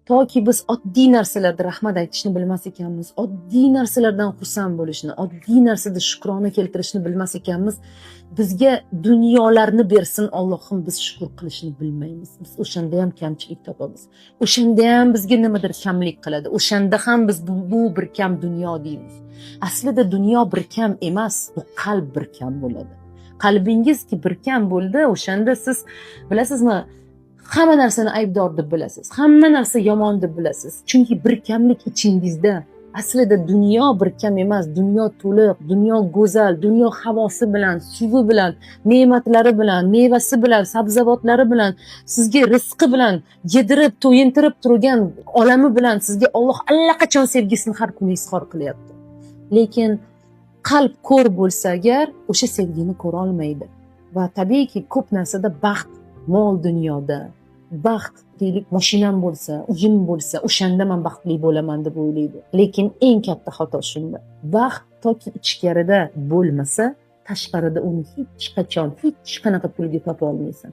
Toki biz oddiy narsalarda rahmat aytishni bilmas ekanmiz, oddiy narsalardan xursand bo'lishni, oddiy narsada shukrona keltirishni bilmas ekanmiz, bizga dunyolarni bersin Allohim, biz shukur qilishni bilmaymiz. Biz o'shanda ham kamchilik topamiz, o'shanda ham bizga nimadir kamlik qiladi, o'shanda ham biz bu bir kam dunyo deymiz. Aslida dunyo bir kam emas, bu qalb bir kam bo'ladi. Qalbingizki bir kam bo'ldi, o'shanda siz, bilasizmi, hamma narsani aybdor deb bilasiz, hamma narsa yomon deb bilasiz, chunki bir kamlik ichingizda. Aslida dunyo bir kam emas, dunyo to'liq, dunyo go'zal, dunyo havosi bilan, suvi bilan, ne'matlari bilan, mevasi bilan, sabzavotlari bilan, sizga rizqi bilan yedirib, to'yintirib turgan olami bilan sizga Olloh allaqachon sevgisini har kuni izhor qilyapti. Lekin qalb ko'r bo'lsa agar, o'sha sevgini ko'rolmaydi va tabiiyki, ko'p narsada baxt mol dunyoda, baxt, deylik, mashinam bo'lsa, uyim bo'lsa, o'shanda man baxtli bo'laman deb o'ylaydi. Lekin eng katta xato shunda. Baxt toki ichkarida bo'lmasa, tashqarida uni hech qachon hech qanaqa pulga topa olmaysan.